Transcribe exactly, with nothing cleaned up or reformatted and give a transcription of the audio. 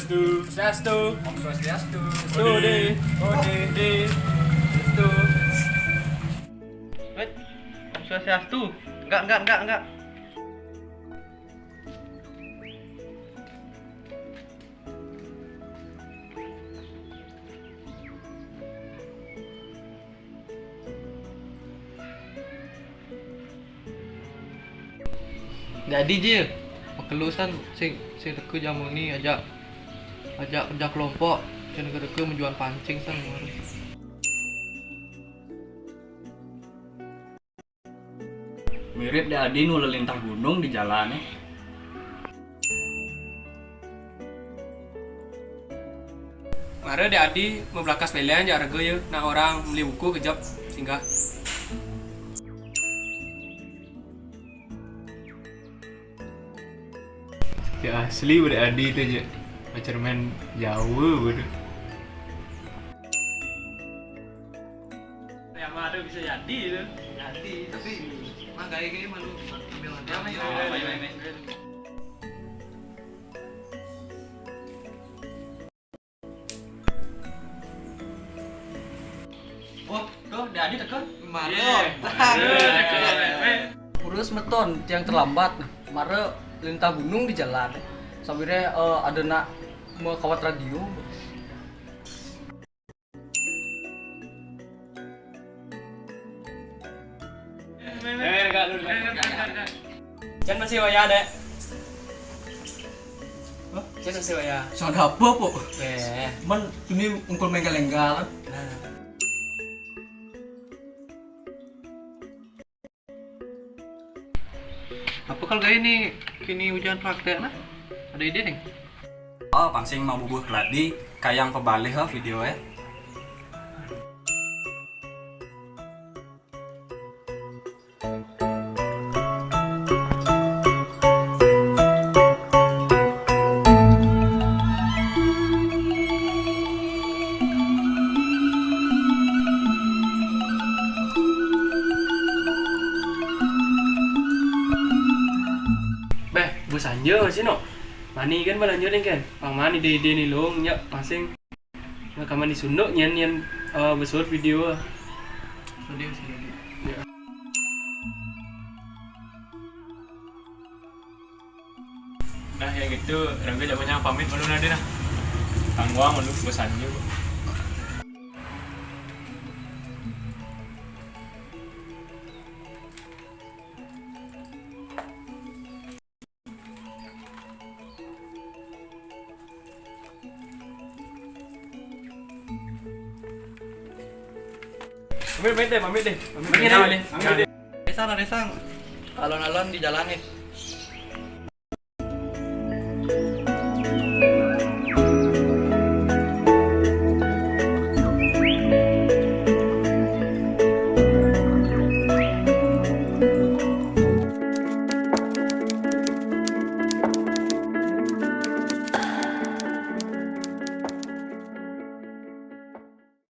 Swastiastu. Om Swastiastu. Ode. Ode. Ode. Swastiastu. Wait. Om Swastiastu. Enggak, enggak, enggak, enggak. Jadi je, pekelusan sing sing teka jamu ni ajak ajak kerja kelompok, sing teka-teka menjual pancing san. Mirip dek adi nu lelintah gunung di jalan eh. Mara dek adi membelakas pelean jak rega ya, nak orang meli buku kejap singgah. Ya asli budak adi tu je. Macam main Jawa bodoh. Yang mana bisa jadi tu? Jadi, tapi mah gaya-gaya malu ambil. Ya, main, main, main, main. Oh, tuh, dia aja teka. Mara. Iya. Mara. Urus meton yang terlambat. Nah, mara lintah gunung di jalan. Sambil eh, ada nak mau kawat radio. Eh, enggak, lu, enggak, enggak, enggak. Jan masih waya, Dek. Hah? Jan masih waya. Sound apa, Pok? Eh. Man, ini ungkul menggal-enggal. Nah. Apa kalau gaya ni kini ujian praktek nah? Ada ide nih? Oh, pansing mau bubuh keladi, kayang pebalih oh video eh. Beh, bosan je masih no. Mani kan belanja ni kan. Pang mani ide-ide ni long nyak masing. Rekaman di sunduk nyen nyen eh, besut video. Sudah, sudah. Ya. Nah, ya gitu, Rangga jak banyak pamit malu nadi nah. Tangguang malu bosan je. Pamit, pamit deh, pamit deh. Pamit deh. Pamit deh. Pamit deh. Resang, resang. Alon-alon di jalan nih.